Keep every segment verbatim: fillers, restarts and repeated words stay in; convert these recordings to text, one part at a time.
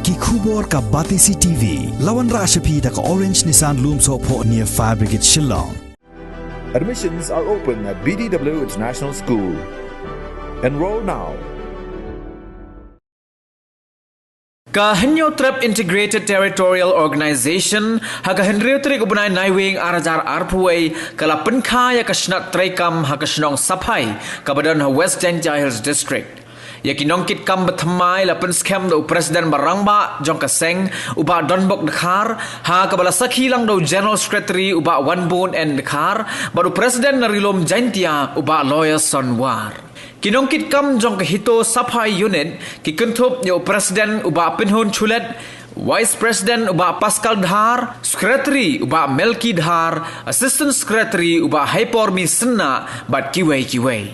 Ki khubor ka Batesi T V, la wanrah sha phi da ka Orange Nissan Lumsohphoh near Fire Brigade Shillong. Admissions are open at B D W International School. Enroll now. Ka Hynñiewtrep Integrated Territorial Organization, ha ka hynriew tarik u bnai Naiwieng ar hajar arphew wei, ka la pynkha ïa ka shnat treikam ha ka shnong Saphai, kaba don ha West Jaintia Hills District. Ïa ki nongkitkam ba thymmai la pynskhem da u President ba rangbah jong ka seng, u Bah Donbok Dkhar, ha kaba la sakhi lang da u General Secretary, u Bah Wanbun N Dkhar, bad u President na Ri-lum Jaintia, u Bah Loyerson War. Ki nongkitkam jong ka HITO Saphai Unit ki kynthup ïa u President u Bah Pynhun Shulet, Vice President u Bah Pascal Dhar, Secretary u Bah Melki Dhar, Assistant Secretary u Bah Haipormi Synna, bad kiwei kiwei.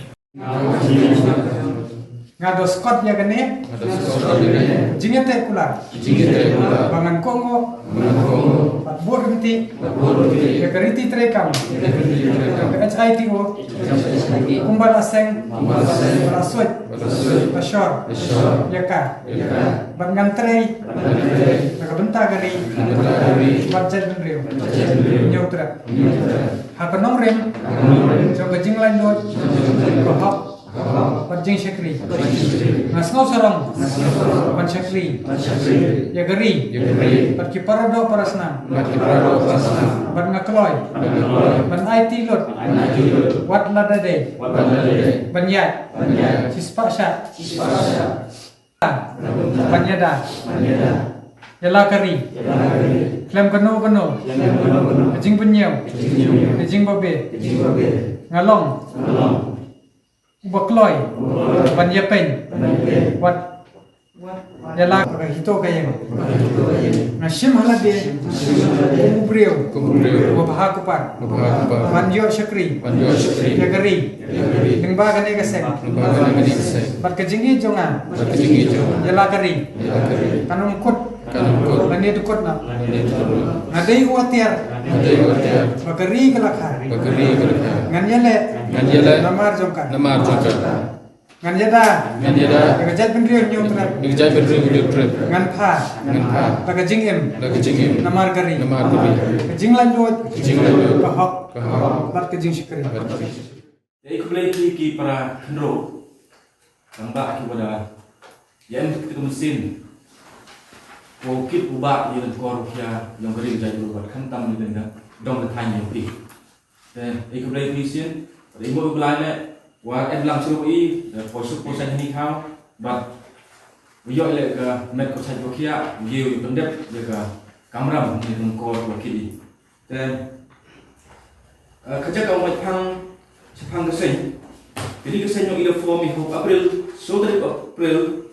Nga do skot ïa kane. Nga do skot ïa kane. Jingïateh kular. Jingïateh kular. Ba ngan kohnguh. Ba ngan kohnguh. Bad bud ryntih. Bad bud ryntih. Ïa ka riti treikam. Ïa ka riti treikam. Ka H I T O. Ïa ka H I T O. Kumba la seng. Kumba la seng. Ba la suit. Ba la suit. Ba shor. Ba shor. Ïa ka. Ïa ka. Bad ngan trei. Bad ngan trei. Na ka bynta ka ri. Na ka bynta ka ri. Bad jaitbynriew. Bad jaitbynriew. Hynñiewtrep. Hynñiewtrep. Ha ka nongrim. Ha ka nongrim. Jong ka jinglaitluid. Jong ka jinglaitluid. Ka hok. Bad jingshakri. Nga sngewsarong ban shakri ïa ka ri bad ki paradoh parasnam. Bad nga kloi ban aiti lut wat lada dei ban ïaid shispah shah ban ïada ïa la ka ri khlem kano kano ka jingpynïew ka jingbabe. Nga long uba kloi ban ïapeiñ wat ïa la ka HITO ka ïing. Nga shim ha lade kum u briew uba bha kupat ban ïoh shakri ïa ka ri lyngba kane ka seng. Bad ka jingïeit jong nga ïa la ka ri kan ym kut. Kan ym kut. Lane dkut noh. Lane dkut noh. Nga dei u atiar. Nga dei u atiar. Ba ka ri ka la kha. Ba ka ri ka la kha. Ngan ïaleh. Ngan ïaleh. Namar jong ka. Namar jong ka. Ngan ïada. Ngan ïada. Ïa ka jaitbynriew Hynñiewtrep. Ïa ka jaitbynriew Hynñiewtrep. Ngan pha. Ngan pha. Da ka jingim. Da ka jingim. Namar ka ri. Namar ka ri. Ka jinglaitluid. Ka jinglaitluid. Ka hok. Ka hok. Bad ka jingshakri. Bad ka jingshakri. Te i khublei ïa phi ki para khynroo. Tang ba ki wada ïa em kit ka mynsiem. Ko kit u bah ïa ka kor u khia ïong ka ri ka jaitbru bad khamtam ïa ka dong ka thaiñ ïong phi. Te i khublei ïa phi sien. Bad i mo u Blai le wa em lang shuh i da ko suk ko sa ni khaw bad u ïoh le ka met ko sa ko khia u ïa u pyndep ïa ka kamram ni ka kor ko kit i. Te, eh, ka jaka u mait phang shaphang ka seng. Kane ka seng u ïa la form i hok April, soo tarik April,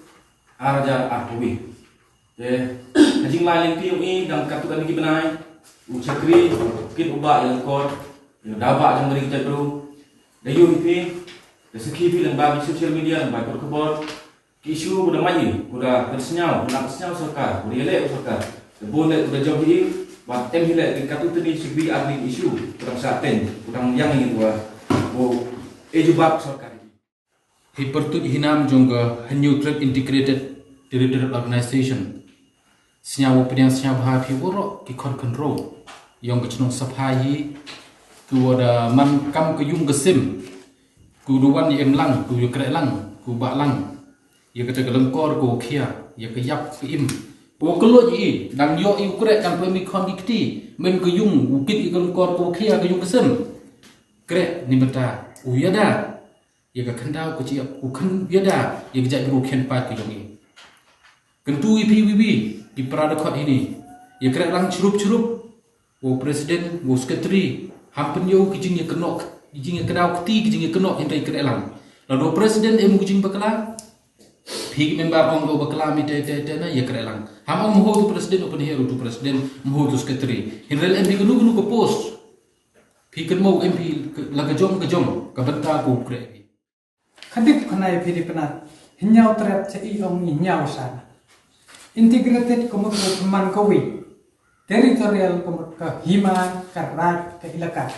ar hajar arphew wei. Te, ka jinglai lynti u i dang katto katne ki bnai, u shakri, u kit u bah ïa la kor, ïa la da bah jong ka ri ka jaitbru. Da ïoh i phi, da sakhi phi lyngba ki social media, lyngba ki khubor. Ki issue ba da mait i, ba da pynsngew, ba da pynsngew sorkar, ba da ïaleh sorkar. Te bun leh ba da jop hi, bad em hi leh ki katto katne shi ar tylli ki issue, ba dang sah teng, ba dang ïeng i ba, ba e jubab sorkar. Hi pyrtuit hi nam jong ka Hynñiewtrep Integrated Territorial Organization. Sñiaw u pdiang sñiaw bha phi waroh ki khon khynroo. Ïong ka chnong Saphai hi, ki wa da man kam ka yung ka sem. Ku da wan ïa em lang, ku ïa kreh lang, ku bah lang. Ïa kata ka lyngkor ka wa khia, ïa ka ïap ka im. Ka wa kylluid i, dang ïoh i u kreh kan poi mi khon ki kti, mem ka yung, u kit ïa ka lyngkor ka wa khia ka yung ka sem. Kreh ni mynta, u ïada. Ïa ka khyndaw ka jingïap, u khyn ïada, ïa ka jaitbru khynpat ka jong i. Kyntu i phi wiwi, i para dkhot ini. Ïa kreh lang chrup chrup. Wa u president, wa u secretary, ham pynïoh ki jingïakynnoh, ki jingïakynnoh kti, ki jingïakynnoh hynrei kreh lang. Lada u president em u jingbakla, phi ki member ong u bakla mi te te te na ïa kreh lang. Ham ong mho tu president u pynhiar u tu president, mho tu secretary. Hynrei em phi kanu kanu ka post. Phi kynmaw em phi la ka jong ka jong, ka bynta ka u kreh phi. Ka dip khana ïa phi dei pynat, Hynñiewtrep cha i ong i hynñiew san. Integrated ka mut ka thymmai ka wi. Territorial ka mut ka hima, ka raj, ka ilaka.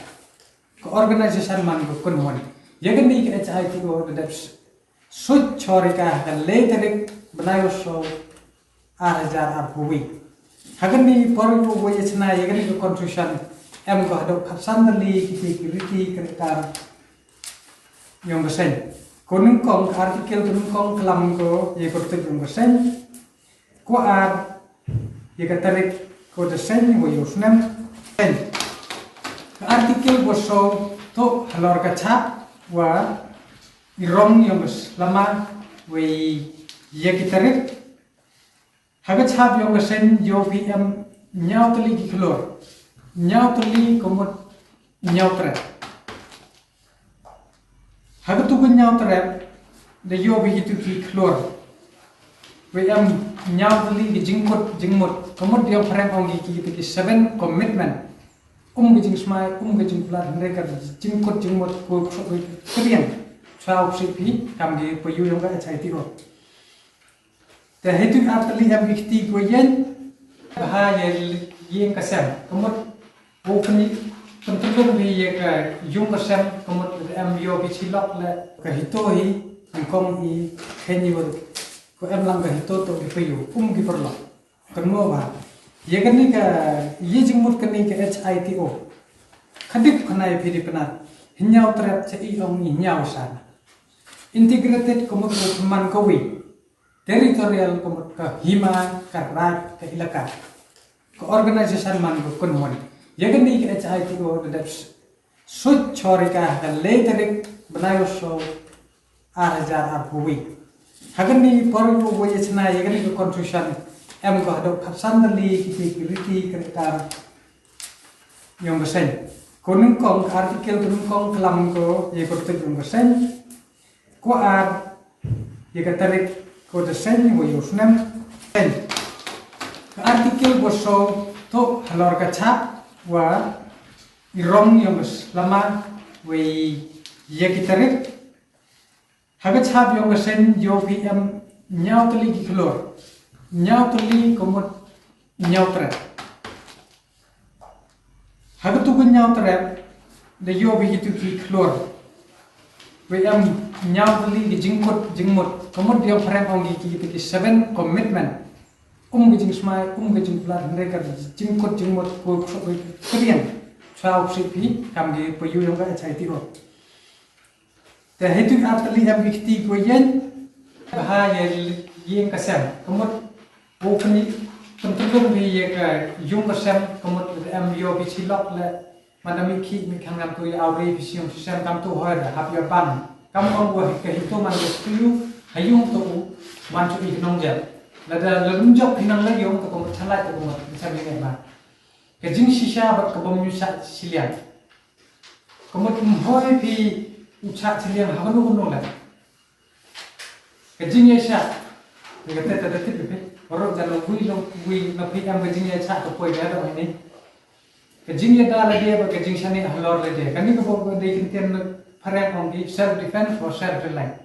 Ka organization man ka kynhun. Ïa kane ka H I T O da dep suit chorika ha ka lai tarik bnai u soo ar hajar arphew wei. Ha kane por ïa u wei ïa chna ïa kane ka constitution em ko haduh khatsan tylli kiti ki riti ki rikar ïong ka seng. Ko nyngkong ka article ko nyngkong ka lam ko ïa ka riti ïong ka seng. Ko ar ïa ka tarik ko da seng wa ïa u snem. Ka article ko so to halor ka chap wa i rong ïong ka slama wa ïa ki tarik. Ha ka chap ïong ka seng ïoh phi em ñiaw tylli ki khlur. Ñiaw tylli ka mut ñiaw trep. Ha ka tu ka ñiaw trep da ïoh phi ki tu ki khlur. Wa em ñiaw tylli ki jingkut jingmut. Ka mut ïong phareng ong ki ki ki seven commitment. Um ka jingsmai, um ka jingplat, hynrei ka jingkut jingmut ko khrup ka kriang. Chwa u psi phi kam ki pa ïu ïong ka H I T O. Te hei tu ar tylli em ki kti ko ïeng. Bha ïa ïeng ka sem. Ka mut ko kni pyntyllun phi ïa ka ïung ka sem ka mut em ïoh phi chilok le ka hito hi. Kong i khen i wal ko em lang ka hito to ki pa ïu um ki parlok. Kan mo bha ïa kani ka ïa jingmut kani ka H I T O. Ka dip khana ïa phi dip na hynñiaw trep cha i ong i hynñiaw san. Integrated ka mut ka man ka wi. Territorial ka mut ka hima, ka raj, ka ilaka. Ka organization man ka kunhun. Ïa kani ka H I T O da dep suit chorika ka lei tarik bnai u so ar hajar arphew wei. Ha kani por u wei ïa chna ïa kani ka constitution em ko haduh khatsan tylli kiti ki riti ki rikar ïong ka seng. Ko nyngkong ka article ko nyngkong ka lam ko ïa ka riti ïong ka seng. Ko ar ïa ka tarik ko da seng wa ïa u snem. Seng. Ka article ko so to halor ka chap wa i rong ïong ka slama wa ïa ki tarik. Ha ka chap ïong ka seng ïoh phi em ñiaw tylli ki khlur. Ñiaw tylli ka mut ñiaw trep. Ha ka tu ka ñiaw trep da ïoh phi ki tu ki khlur. Wa em ñiaw tylli ki jingkut jingmut. Ka mut ïong phareng ong ki ki ki seven commitment. Um ka jingsmai, um ka jingplat, hynrei ka jingkut jingmut ko khrup ka kriang. Chwa u psi phi kam ki pa ïu ïong ka H I T O. Te hei tu ar tylli em ki kti ko ïeng. Bha ïa ïeng ka sem. Ka mut ko kni pyntyllun phi ïa ka ïung ka sem ka mut em ïoh phi chilok le. Man da mi ki mi khang ngam tu ïa awri phi siung si sem kam tu hoi da hap ïa ban. Kam ong wa ka hito man da sku ha ïung tu u man tu i nong jam. Lada la lum jok phi nang la ïung tu ka mut chalai tu ka mut sem ïa ma. Ka jingshisha bad ka bym ïu sha shiliang. Ka mut ym hoi phi u chah chiliang ha kano kano la. Ka jingïaishah. Ka te ta da tip phi. Baroh jan long wi long wi na phi em ka jingïaishah ka poi ka dong ni. Ka jingïada lade bad ka jingshane halor lade. Kani ka bok dei kyntien na phareng ong ki self defense or self reliance.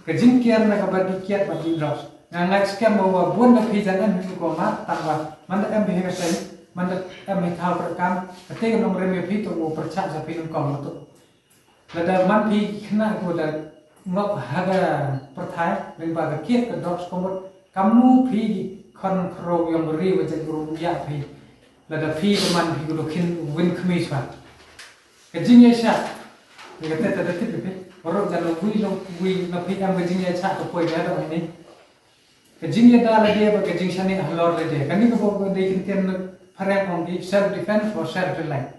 Ka jingkiar na kaba dih kiad bad dih los. Nga ngeit skhem ba bun na phi jan em hi u ko ma tang ba man da em hi ka seng man da em hi thaw pyrkhat ka te ka nongrim ïa phi to u pyrchah sa phi nongkong ma to. Lada man phi khynnah ko da ngop ha ka pyrthai lyngba ka kiad ka drugs ko mut kamnu phi ki khon khro ïong ri wa jan ru ïa phi. Lada phi ka man phi ko do khin win khmi swa. Ka jingïaishah. Ka te ta da tip phi. Baroh jan long wi long wi na phi em ka jingïaishah ka poi ka dong ni. Ka jingïada lade bad ka jingshane halor lade. Kani ka bok dei kyntien na phareng ong ki self defense or self reliance.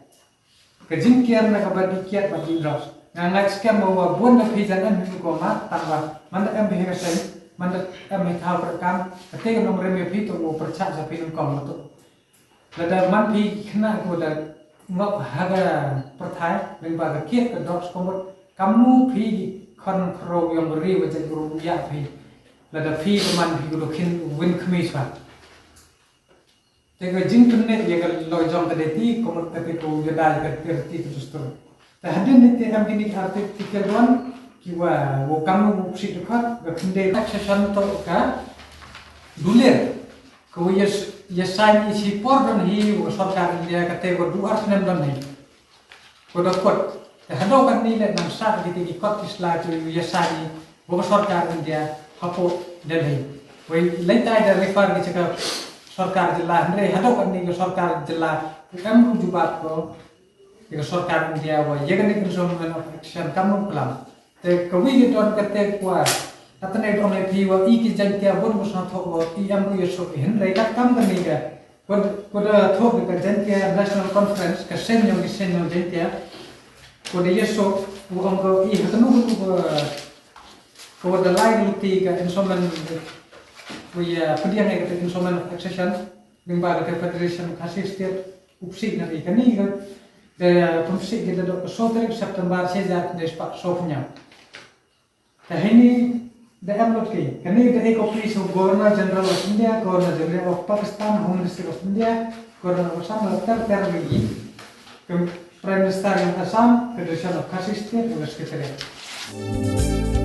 Ka jingkiar na kaba dih kiad bad dih los. Nga ngeit skhem ba bun na phi jan em hi u ko ma tang ba man da em hi ka seng man da em hi thaw pyrkhat ka te ka nongrim ïa phi to u pyrchah sa phi nongkong ma to. Lada man phi khynnah ko da ngop ha ka pyrthai lyngba ka kiad ka drugs ko mut kamnu phi ki khon khro ïong ri wa jan ru ïa phi. Lada phi ka man phi ko do khin win khmi swa. Te ka jingtynne ïa ka loi jong ka dei ti ko mut ka te ko ïada ïa ka te ti ka dustur. Te hadien ni te em kini ka article one ki wa wo kamnu wo psi dkhot ka khynde taxation to ka duler. Ka wa ïa sign i shi por don hi wa sorkar India ka te wa duar snem don hi. Ko da kot te hadau kan ni le nang sa ki te ki kot ki sla ki ïa sign i wa sorkar India hapo Delhi. Wei lei tai da refer ki cha ka sorkar jylla, hynrei haduh katne ka sorkar jylla em ruh jubab ko ïa ka sorkar India wa ïa kane ka Instrument of Accession kam ruh klam. Te ka wi ka don ka te kwa katne don ai phi wa i ki Jaiñtia bun ko sa tho wa i em ruh ïa so hynrei kat kam kane ka Ko da thoh ka Jaiñtia National Conference ka seng jong ki seng jong Jaiñtia. Ko da ïasoh u ong ko i ha kanu ko ko da lai luti ka instrument ko ïa pdiang ïa ka instrument of accession lyngba ka Federation Khasi State u psi na i kani ka da pun psi ki da dok so tarik September shi hajar khyndai spah so phew. Te hini da em lut ki kani da e copy sha Governor General of India, Governor General of Pakistan, Home Minister of India, Governor of Assam, ter ter lagi. Ka Prime Minister jong Assam, Federation of Khasi State, u Secretary.